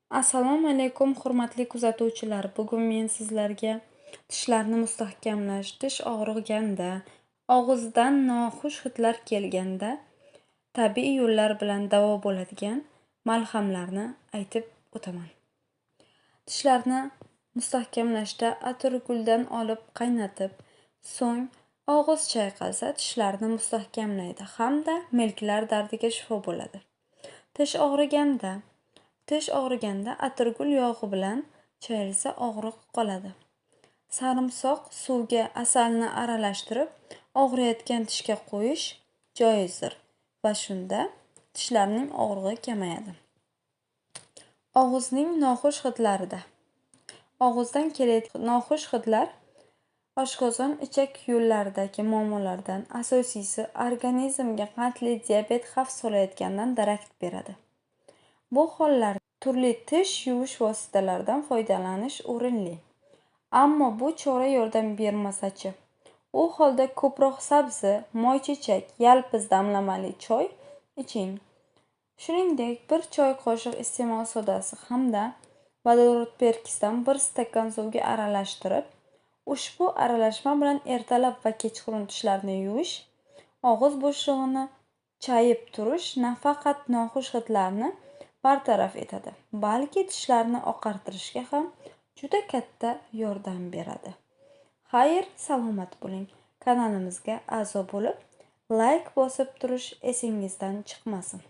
Assalomu alaykum, hurmatli kuzatuvchilar. Bugun men sizlarga tishlarni mustahkamlash, tish og'riganda, og'izdan noxush hidlar kelganda tabiiy yo'llar bilan davo bo'ladigan malhamlarni aytib o'taman. Tishlarni mustahkamlashda atirguldan olib qaynatib, so'ng og'iz chayqalsa tishlarni mustahkamlaydi hamda milklar dardiga shifo bo'ladi. Tish og'riganda atirgul yog'i bilan chayilsa og'riq qoladi. Sarimsoq suvga asalni aralashtirib, og'riyotgan tishga qo'yish joizdir va shunda tishlarning og'rig'i kamayadi. Og'izning noxush hidlarida. Og'izdan kelayotgan noxush hidlar oshqozon ichak yo'llaridagi muammolardan, asosiysi organizmga qandli diabet xavf solayotganidan darak beradi. Bu hollarda turli tish yuvish vositalaridan foydalanish o'rinli. Ammo bu chora yordam bermasa-chi? U holda ko'proq sabzi, moychechak, yalpiz damlamali choy iching. Shuningdek, 1 choy qoshiq iste'mol sodasi hamda vodorod perkisdan 1 stakan suvga aralashtirib, ushbu aralashma bilan ertalab va kechqurun tishlarni yuvish, og'iz bo'shlig'ini chayib turish nafaqat noxush hidlarni bartaraf etadi, balki tishlarni oqartirishga ham juda katta yordam beradi. Xayr, salomat bo'ling. Kanalimizga a'zo bo'lib, layk bosib turish esingizdan chiqmasin.